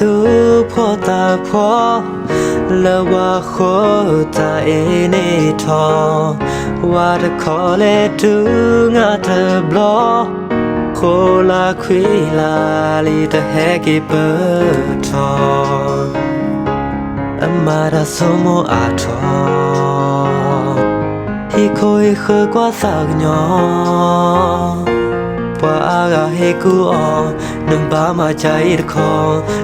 တူၢ်ဖှီၣ်သးဖှီၣ် လၢပှၤဃိတၢ်အ့န့ၣ်ထီၣ်, ဝၤတခီလဲၤတုၤနၤတဘျီ, ဃိလၢခွံလၢ်လံတဟဲက့ၤပၢၢ်ထီၣ်, အမၤတၢ်ဆိကမိၣ်အါထီၣ်, ဟံၣ်ခိၣ်ဟံၣ်ဃၢၤကွၢ်သးကညီၤ ပှၤအါဂၤဟ့ၣ်ကူၣ်အီၤ, နဘၣ်မၤကၢအံၤတခီ,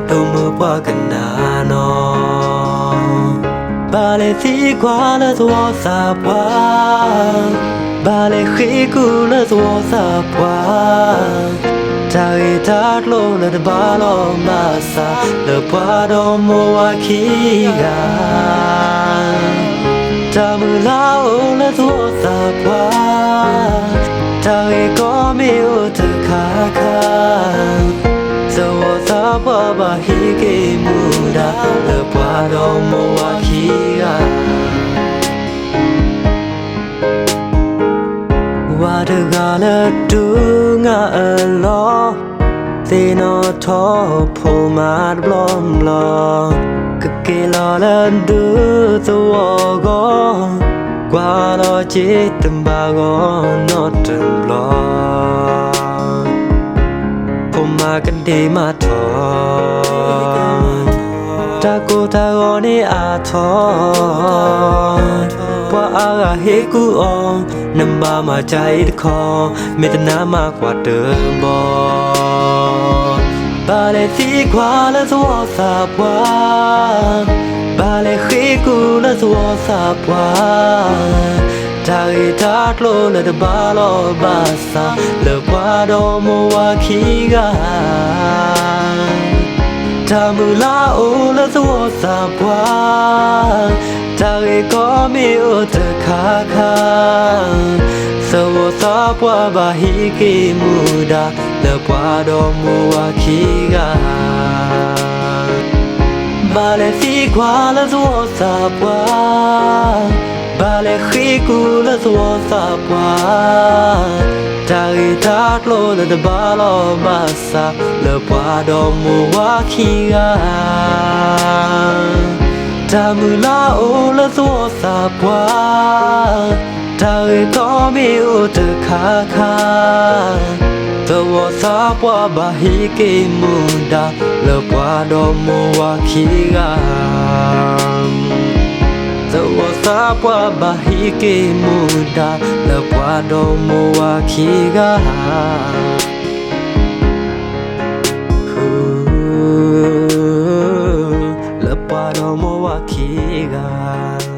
ဒိၣ်မုၢ်ပှၤကနၣ်နီၤ, ဘၣ်လဲၤသံကွၢ်လၢသဝီသးပှၢ်, ဘၣ်လဲၤဃ့ကူၣ်လၢသဝီသးပှၢ်, တၢ်ဂ့ၢ်တၢ်ကျိၤလၢတဘၣ်လီၤဘၣ်စး လၢပှၤဒီမိၢ်ဝၤခံဂၤ တၢ်မုၢ်လၢ်အိၣ်လၢသဝီသးပှၢ်, တၢ်ဂ့ၢ်ကီမ့ၢ်အိၣ်တခါခါ, သဝီသးပှၢ်ဘၣ်ဟံးက့ၤမူဒါ လၢပှၤဒီမိၢ်ဝၤခံဂၤ ဝၤတဂၤလၢတူၢ်နၤအလီၢ်, သ့ၣ်နီၣ်ထီၣ်ဖိမါတဘျီဘျီ, ကက့ၤလီၤလၢဒူသဝီအဂီၢ်, ကွၢ်လီၤစ့တဘၣ်ဂီၤနီတဘျီ, ဖိမါကဒ့မးထီၣ်, တၢ်ကိၢ်တၢ်ဂီၤန့ၣ်အါထီၣ်, ပှၤအါဂၤဟ့ၣ်ကူၣ်အီၤ, နဘၣ်မၤကၢအံၤတခီ, မ့ၢ်တနာ်မၤကွၢ်တဘီ, ဘၣ်လဲၤသံကွၢ်လၢသဝီသးပှၢ်, ဘၣ်လဲၤဃ့ကူၣ်လၢသဝီသးပှၢ်, တၢ်ဂ့ၢ်တၢ်ကျိၤလၢတဘၣ်လီၤဘၣ်စး လၢပှၤဒီမိၢ်ဝၤခံဂၤ တၢ်မုၢ်လၢ်အိၣ်လၢသဝီသးပှၢ်, တၢ်ဂ့ၢ်ကီမ့ၢ်အိၣ်တခါခါ, သဝီသးပှၢ်ဘၣ်ဟံးက့ၤမူဒါ လၢပှၤဒီမိၢ်ဝၤခံဂၤ ဘၣ်လဲၤသံကွၢ်လၢသဝီသးပှၢ်, ဘၣ်လဲၤဃ့ကူၣ်လၢသဝီသးပှၢ်, တၢ်ဂ့ၢ်တၢ်ကျိၤလၢတဘၣ်လီၤဘၣ်စး လၢပှၤဒီမိၢ်ဝၤခံဂၤ တၢ်မုၢ်လၢ်အိၣ်လၢသဝီသးပှၢ်, တၢ်ဂ့ၢ်ကီမ့ၢ်အိၣ်တခါခါ, သဝီသးပှၢ်ဘၣ်ဟံးက့ၤမူဒါ လၢပှၤဒီမိၢ်ဝၤခံဂၤ သဝီသးပှၢ်ဘၣ်ဟံးက့ၤမူဒါ လၢပှၤဒီမိၢ်ဝၤခံဂၤ လၢပှၤဒီမိၢ်ဝၤခံဂၤ